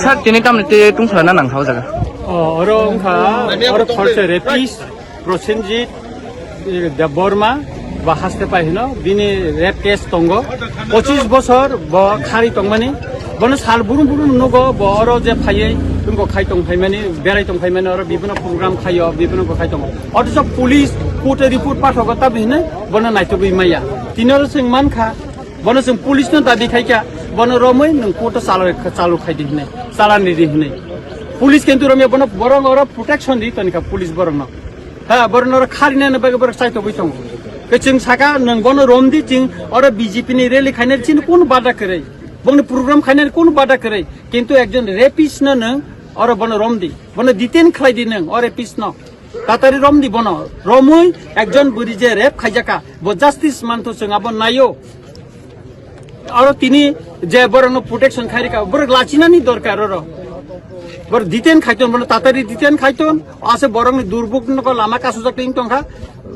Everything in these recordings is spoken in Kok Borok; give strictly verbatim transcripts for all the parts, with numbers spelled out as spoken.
Sir, tini tamni twi tungsa na nang thao jaga. O, oro wngkha, oro khorsa rapist, Prosenjit, eh, Debbarma, ba haste pai hino, bini rape case tongo. Pochis bosor bo khari tongmani, bono sal burum burum nugo, bo oro je phaiwi, tungko khai tong phaimani, berai tong phaimani, oro bibino program khaio, bibino ko khai tongo. Othocho police court-o report pathogo tabi hino, bono naitugwi maya. Tini oro chwng mankha, bono chwng police no dabi khaikha, bono romwi nwng court-o chalo, chalo khaidi hinwi, chalani di hinwi. Police kintu romya bono borok oro protection di tonika police borokno. Ha, borok oro kharinani bagwi borok chaitogwi tongo. Ke chwng saka nwng bono romdi chwng oro B J P ni rally khainani chini kunu bada kwrwi. Bongni program khainani kunu bada kwrwi. Kintu ekjon rapist no nwng oro bono romdi. Bono detain khlaidi nwng o rapist no. Tatari romdi bono. Romwi ekjon bwrwi je rape khaijaka. Bo justice mantho chwng abo naio. Aro tini je borokno protection khairika, borok lachinani dorkar oro. Borok detain khaiton, bono tatari detain khaiton, ase borokni durbuk nogo lama kasujak twi tongkha,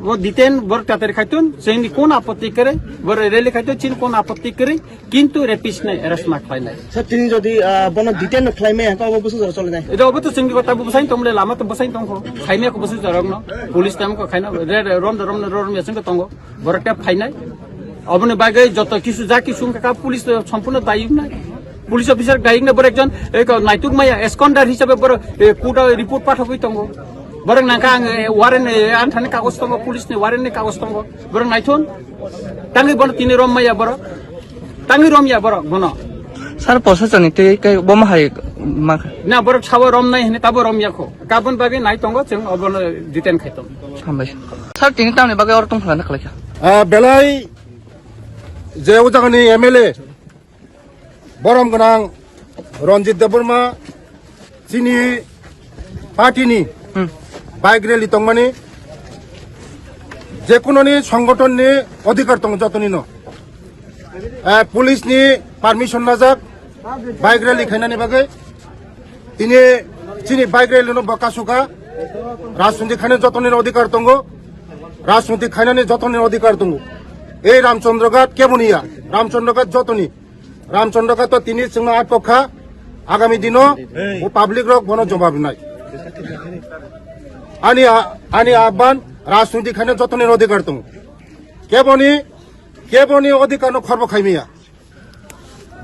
bo detain borok tatari khaiton, chwngni kun apotti kwrwi, borok rally khaiton, chini kun apotti kwrwi, kintu rapist nai arrest ma khlainai. Sir, tini jodi, ah, bono detain no khlaimaya, hwnkhe obo bwswk jora cholinai? Edo obo to chwngni kota bo bwsai tongmole, lama to bwsai tongkho, khaimaya ko bwswk jorokno, police tam ko khaina, re, re, rom do rom no, ro rom ya chwngko tongo. Borok tei phainai. Oboni bagwi joto kisu ja kisu wngkha kha, police to sompurno dayik nai. Police officer dayik nai, borok ekjon, eh, ko naituk maya, eskonder hisabe borok, eh, court o report pathogwi tongo. Borok nangkha ang, eh, warrant, eh, anthani kagoj tongo, police ni warrant ni kagoj tongo. Borok naithon. Tangwi bono tini rom maya borok. Tangwi rom ya borok bono. Sir, posachani tei kai bomo hai ma kha. Na, borok sabo rom nai hini tabo rom ya kho. Kabun bagwi nai tongo, chwng obono detain khai tongo. Hambai. Sir, tini tamni bagwi oro tongphla na khlai kha. Ah, belai je o jagani M L A borom gwnang Ranjit Debbarma chini party ni Hmm. bike rally tongmani je kunoni songothon ni odhikar tongo jotoni no. Eh, police ni permission najak bike rally khainani bagwi. Tini chini bike rally no bo kasuka. Rajniti khainani jotoni odhikar tongo. Rajniti khainani jotoni odhikar tongo. Ei Ramchandra Ghat keboni ya. Ramchandra Ghat jotoni. Ramchandra Ghat to tini chwngno atok kha. Agami dino o public rok bono jobab nai. Ani a-, ani ahban Rajniti khainani jotoni odhikar tongo. Keboni, keboni odhikar no khorbo khaimiya.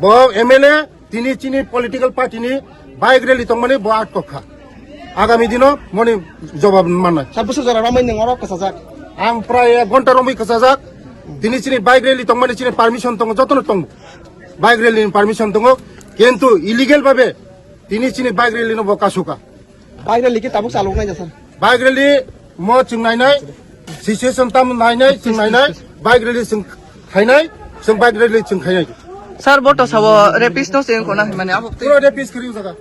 Bo M L A tini chini political party ni bike rally tongmani bo atok kha. Agami dino moni jobab mannai. Sir, bwswk jora romwi nwng oro kwchajak? Ang prai ek ghonta romwi kwchajak. Tini chini bike rally tongmani chini permission tongo, jotono tongo. Bike rally ni permission tongo. Kintu illegal babe tini chini bike rally no bo kasuka. Bike rally khe tabuk chalok nai jasa. Bike rally mo chwng nainai, situation tam nainai, chwng nainai, bike rally chwng khainai, chwng bike rally chwng khainai. Sir, bo to sabo rapist no se wngkho na hwnmani abo twi. Pura rapist kwrwi wngkha.